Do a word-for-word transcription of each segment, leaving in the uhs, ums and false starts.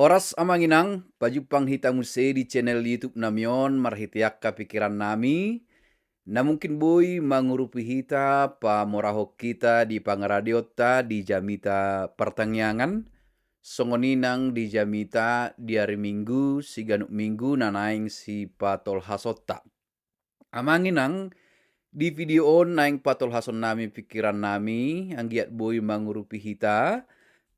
Horas amang inang, pajumpang hita muse di channel YouTube nami on marhite angka pikiran nami. Na mungkin boi mangurupi hita, pamorahon hita di pangaradeonta di jamita partangiangan, songon i nang di jamita di ari Minggu, siganup Minggu na naeng sipatolhasonta. Amang inang, di video on naeng patolhason nami pikiran nami, anggiat boi mangurupi hita,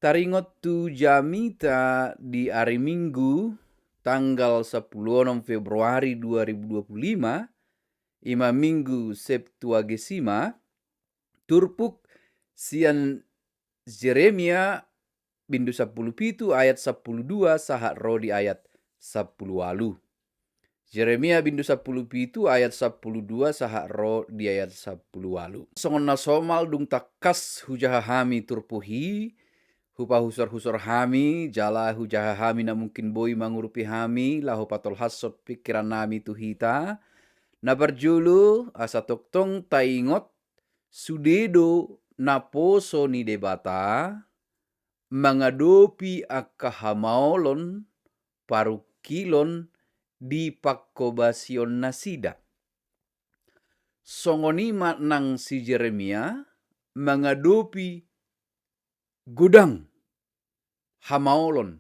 taringot tu jamita di ari Minggu, tanggal sampulu onom Februari dua ribu dua puluh lima, i ma Minggu Septuagesima, turpuk sian Jeremia bindu sampulu pitu ayat sampulu dua sahat ro di ayat sampulu ualu. Jeremia bindu sampulu pitu ayat sampulu dua sahat ro di ayat sampulu ualu. Songon na somal dung tangkas hujaha hami turpuk i, hupahusor-husor hami, jala hujaha hami na mungkin boi mangurupi hami, laho patolhashon pikiran nami tu hita. Na parjolo, asa tongtong taingot, sude do naposo ni Debata mangadopi angka hamaolon parungkilon di panghobasion nasida. Songon i ma nang si Jeremia mangadopi godang hamaolon,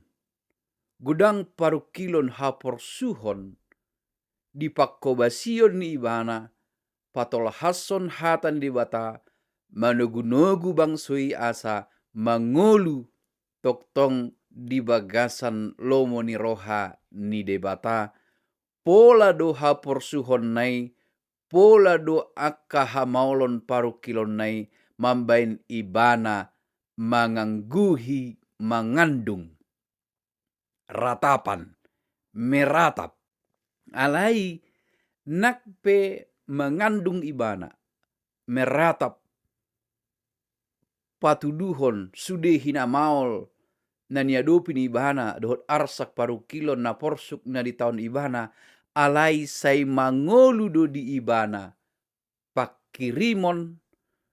godang parungkilon haporsuhon di panghobasion ni ibana, patolhashon hata ni Debata, manogu-nogu bangso i asa mangolu tongtong di bagasan lomo ni roha ni Debata, pola do haporsuhonna i, pola do angka hamaolon parungkilonna i mambaen ibana mangangguhi mangandung. Ratapan, meratap. Alai nang pe mangandung ibana, meratap patuduhon sude hinamaol na niadopi ni ibana dohot arsak parungkilon na porsuk na ditaon ibana, alai sai mangolu do di ibana panghirimon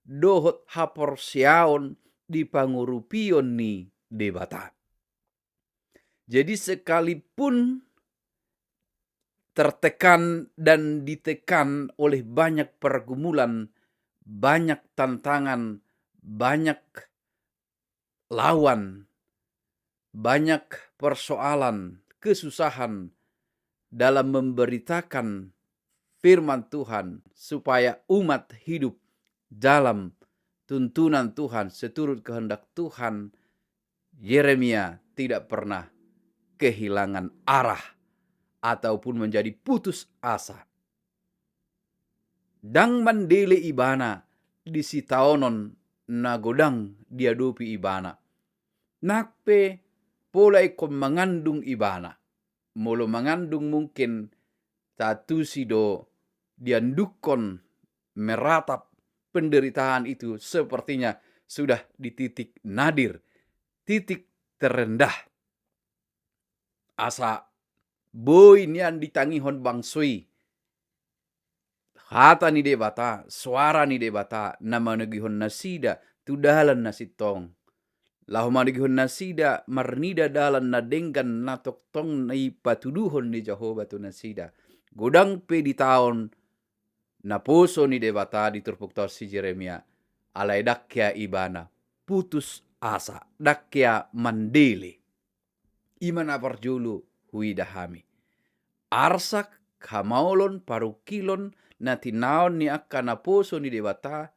dohot haporseaon di pangurupion ni Debata. Jadi sekalipun tertekan dan ditekan oleh banyak pergumulan, banyak tantangan, banyak lawan, banyak persoalan, kesusahan dalam memberitakan firman Tuhan supaya umat hidup dalam tuntunan Tuhan, seturut kehendak Tuhan, Yeremia tidak pernah kehilangan arah ataupun menjadi putus asa. Ndang mandele ibana di sitaonon na godang diadopi ibana. Nang pe pola ingkon mangandung ibana. Molo mangandung mungkin taantusi do diandukkon meratap penderitaan itu sepertinya sudah di titik nadir, titik terendah. Asa boi nian ditangihon bangso i hata ni Debata, soara ni Debata, na manogihon nasida tu dalan na sintong. Laho manogihon nasida marnida dalan na denggan na tongtong na ipatuduhon ni Jahowa tu nasida. Godang pe ditaon naposo ni Debata di turpukta on si Jeremia, alai ndang hea ibana putus asa, ndang hea mandele. I ma na parjolo huida hami. Arsak, hamaolon, parungkilon na tinaon ni angka naposo ni Debata,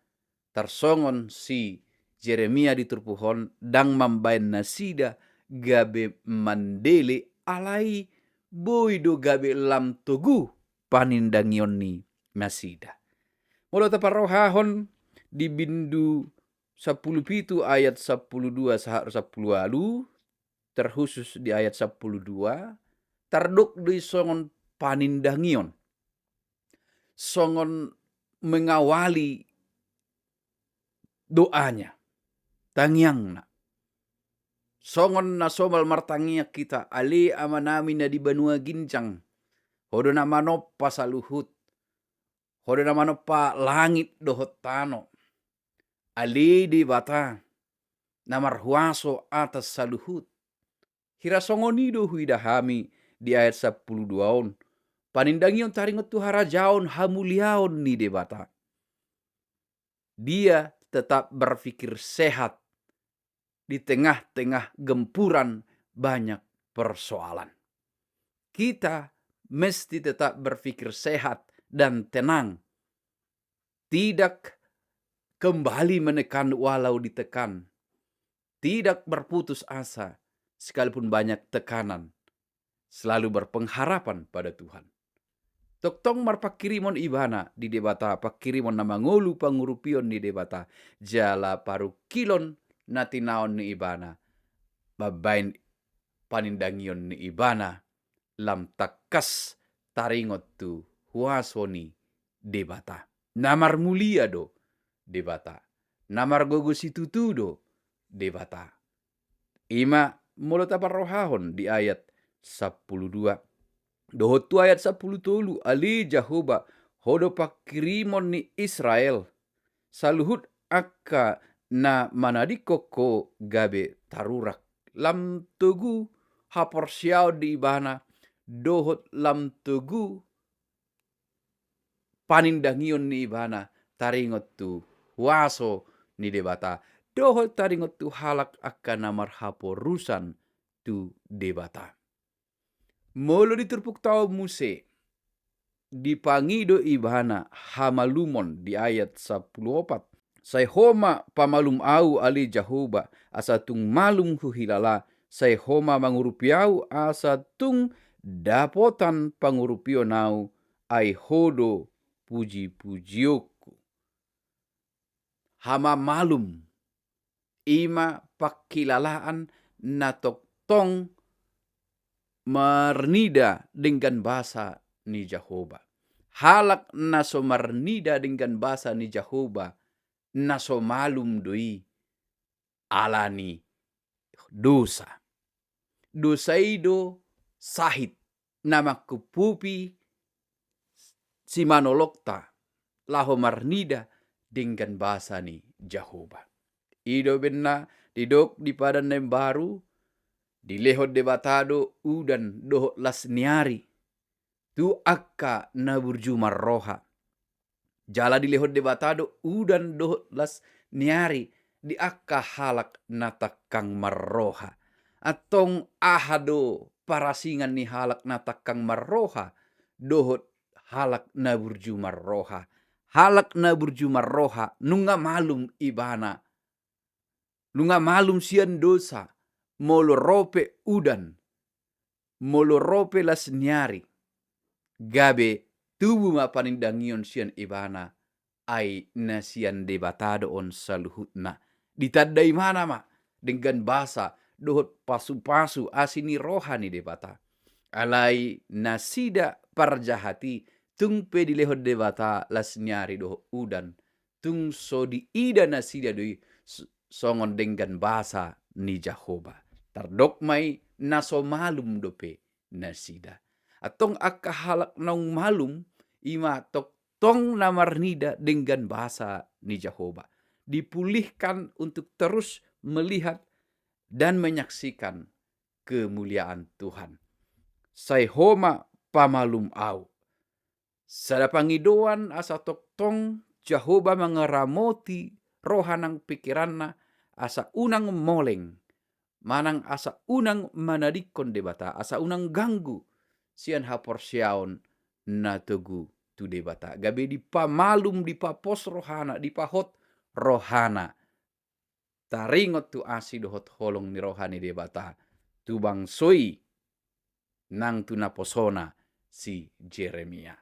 tarsongon si Jeremia di turpuk on, ndang mambaen nasida gabe mandele, alai boi do gabe lam togu panindangion ni nasida. Molo taparrohahon di bindu sampulu pitu ayat sampulu dua sahat sampulu ualu, terkhusus di ayat sampulu dua, tardok do i songon panindangion, songon mengawali doanya, tangiangna. Songon na somal martangiang hita, ale Amanami na di banua ginjang, Ho do na manompa saluhut, Ho do na manompa langit dohot tano. Ale Debata, na marhuaso atas saluhut, Hira songon i do huida hami di ayat sampulu dua on, panindangion taringot tu harajaon hamuliaon ni Debata. Dia tetap berpikir sehat di tengah-tengah gempuran banyak persoalan. Kita mesti tetap berpikir sehat dan tenang. Tidak kembali menekan walau ditekan. Tidak berputus asa sekalipun banyak tekanan. Selalu berpengharapan pada Tuhan. Tongtong marpanghirimon ibana di Debata, panghirimon na mangolu pangurupion ni Debata, jala parungkilon na tinaon ni ibana mambaen panindangion ni ibana lam tangkas taringot tu huaso ni Debata. Na marmulia do Debata, na margogo situtu do Debata. Ima molo taparrohahon di ayat sampulu dua dohot tu ayat sampulu tolu, ale Jahowa, Ho do panghirimon ni Israel, saluhut angka na manadingkon Ho gabe tarurak. Lam togu haporseaon di ibana dohot lam togu panindangion ni ibana taringot tu huaso ni Debata dohot taringot tu halak angka na marhaporusan tu Debata. Molo di turpukta on muse dipangido ibana hamalumon di ayat sampulu opat. Sai Ho ma pamalum ahu ale Jahowa, asa tung malum huhilala, sai Ho ma mangurupi ahu asa tung dapotan pangurupion ahu, ai Ho do pujipujionku. Hamamalum, ima panghilalaan na tongtong marnida denggan basa ni Jahowa. Halak na so marnida denggan basa ni Jahowa, na so malum do i alani dosa. Dosa i do sahit na mangkuphupi simanolongta laho marnida denggan basa ni Jahowa. I do umbahen na didok di Padan na Imbaru, dilehon Debata do udan dohot las ni ari tu angka na burju marroha. Jala dilehon Debata do udan dohot las ni ari di angka halak na tangkang marroha. Antong aha do parasingan ni halak na tangkang marroha dohot halak na burju marroha? Halak na burju marroha nunga malum ibana, nunga malum sian dosa, molo ro pe udan, molo ro pe las ni ari, gabe tubu ma panindangion sian ibana, ai na sian Debata do on saluhutna. Ditanda ibana ma denggan basa dohot pasupasu asi ni roha ni Debata. Alai nasida parjahat i tung pe dilehon Debata las ni ari dohot udan, tung so diida nasida do i s-, songon denggan basa ni Jahowa. Tardok ma i na so malum dope nasida. Antong angka halak naung malum, ima tongtong na marnida denggan basa ni Jahowa. Dipulihkan untuk terus melihat dan menyaksikan kemuliaan Tuhan. Sai Ho ma pamalum ahu. Sada pangidoan asa tongtong Jahowa mangaramoti roha nang pikiranna, asa unang moleng, manang asa unang manadingkon Debata, asa unang ganggu sian haporseaon na togu tu Debata. Gabe dipamalum, dipapos rohana, dipahot rohana taringot tu asi dohot holong ni roha ni Debata tu bangso i nang tu naposona si Jeremia.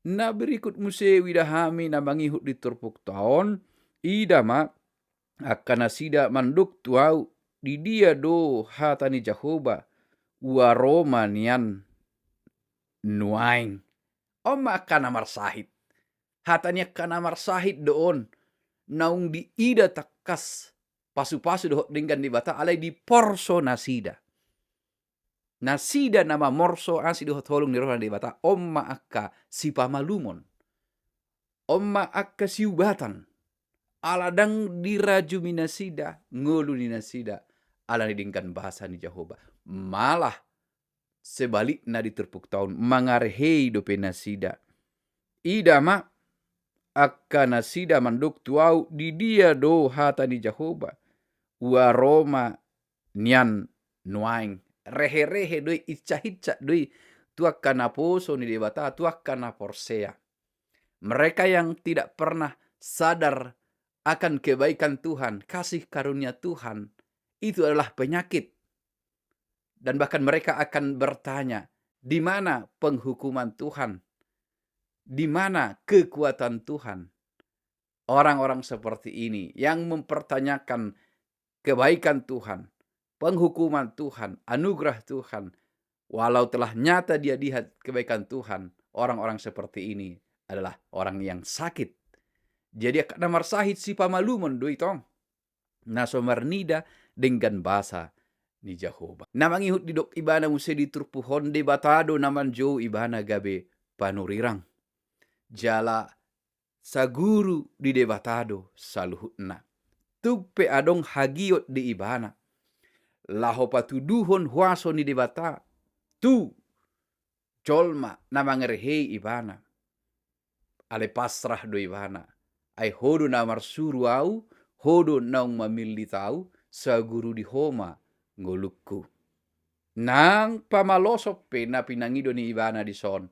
Na berikut muse huida hami na mangihut di turpukta on, ida ma angka nasida mandok tu ahu, di dia do hata ni Jahowa, ua ro ma nian nuaeng. On ma angka na marsahit. Hata ni angka na marsahit do on, naung diida tangkas pasupasu dohot denggan ni Debata, alai diporso nasida. Nasida na mamorso asi dohot holong ni roha ni Debata, on ma angka sipamalumon. On ma angka siubatan. Ala ndang dirajumi nasida ngolu ni nasida ala ni denggan basa ni Jahowa. Malah sebalikna di turpukta on, mangarehei dope nasida. Ida ma, angka nasida mandok tu ahu, didia do hata ni Jahowa? Ua ro ma nian nuaeng. Rehe-rehe do i, incah-incah do i tu angka naposo ni Debata, tu angka na porsea. Mereka yang tidak pernah sadar akan kebaikan Tuhan, kasih karunia Tuhan, itu adalah penyakit. Dan bahkan mereka akan bertanya, "Di mana penghukuman Tuhan? Di mana kekuatan Tuhan?" Orang-orang seperti ini yang mempertanyakan kebaikan Tuhan, penghukuman Tuhan, anugerah Tuhan, walau telah nyata dia lihat kebaikan Tuhan, orang-orang seperti ini adalah orang yang sakit. Jadi, angka na marsahit sipamalumon do i tong, na so marnida denggan basa ni Jahowa. Na mangihut didok ibana muse di turpuk on, Debata do na manjou ibana gabe panurirang. Jala saguru di Debata do saluhutna. Tung pe adong hagiot di ibana laho patuduhon huaso ni Debata tu jolma na mangarehei ibana. Alai pasrah do ibana. Ai ho do na marsuru ahu, ho do naung mamillit ahu, saguru di ho ma ngolungku. Nang pamaloson pe na pinangido ni ibana dison,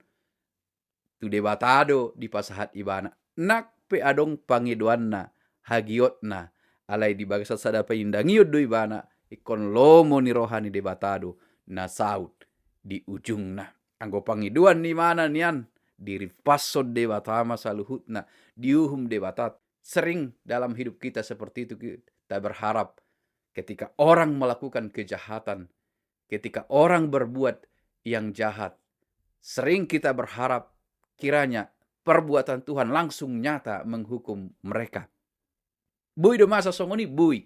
tu Debata do dipasahat ibana. Nang pe adong pangidoanna, hagiotna, alai di bagasan sada panindangion do ibana, ingkon lomo ni roha ni Debata do na saut di ujungna. Anggo pangidoan ni ibana nian, dirimpashon Debata ma saluhutna, diuhum Debata. Sering dalam hidup kita seperti itu, kita berharap ketika orang melakukan kejahatan, ketika orang berbuat yang jahat, sering kita berharap kiranya perbuatan Tuhan langsung nyata menghukum mereka. Boi do masa songon i? Boi.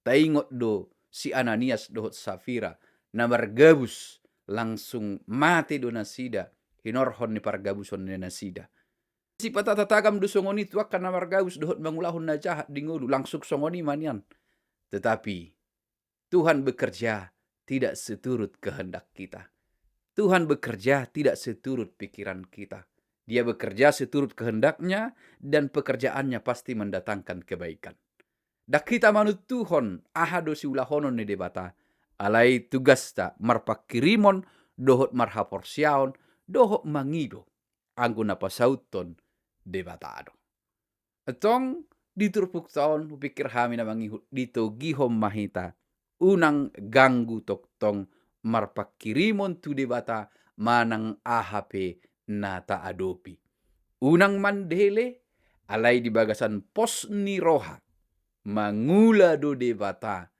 Taingot do si Ananias dohot Safira, na margabus, langsung mate do nasida hinorhon ni pargabuson ni nasida. Sipata tatagam do songon i tu angka na margabus dohot mangulahon na jahat di ngolu, langsung songon i ma nian. Tetapi Tuhan bekerja tidak seturut kehendak kita. Tuhan bekerja tidak seturut pikiran kita. Dia bekerja seturut kehendaknya, dan pekerjaannya pasti mendatangkan kebaikan. Ndang hita manuntuhon aha do siulahonon ni Debata, alai tugasta marpanghirimon dohot marhaporseaon dohot mangido anggo na pasauthon Debata do. Antong di turpukta on, hupingkir hami na mangihut, ditogihon ma hita, unang ganggu tongtong marpanghirimon tu Debata manang aha pe na taadopi. Unang mandele, alai di bagasan pos ni roha mangula do Debata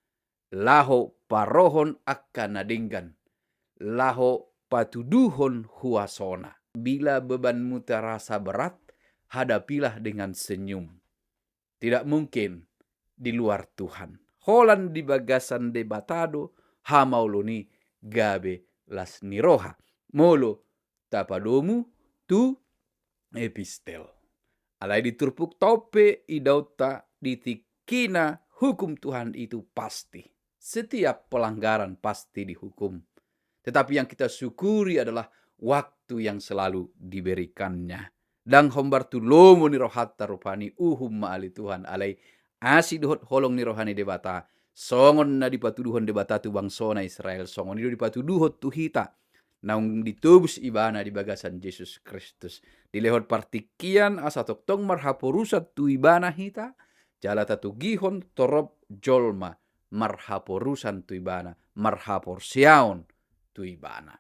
laho parohon angka na denggan, laho patuduhon huasona. Bila bebanmu terasa berat, hadapilah dengan senyum. Tidak mungkin di luar Tuhan. Holan di bagasan Debata do hamaolon i gabe las ni roha. Molo tapadomu tu epistel. Alai di turpukta on pe idaonta, di tingkina hukum Tuhan itu pasti. Setiap pelanggaran pasti dihukum. Tetapi yang kita syukuri adalah waktu yang selalu diberikan-Nya. Ndang hombar tu lomo ni rohanta rupani, uhum ma ale Tuhan, alai asi dohot holong ni roha ni Debata, songon na dipatuduhon Debata tu bangsona Israel, songon i do dipatuduhon tu hita naung ditobus Ibana di bagasan Jesus Kristus. Dilehon partingkian asa tongtong marhaporusan tu Ibana hita, jala tatogihon torop jolma marhaporusan tu Ibana, marhaporseaon tu Ibana.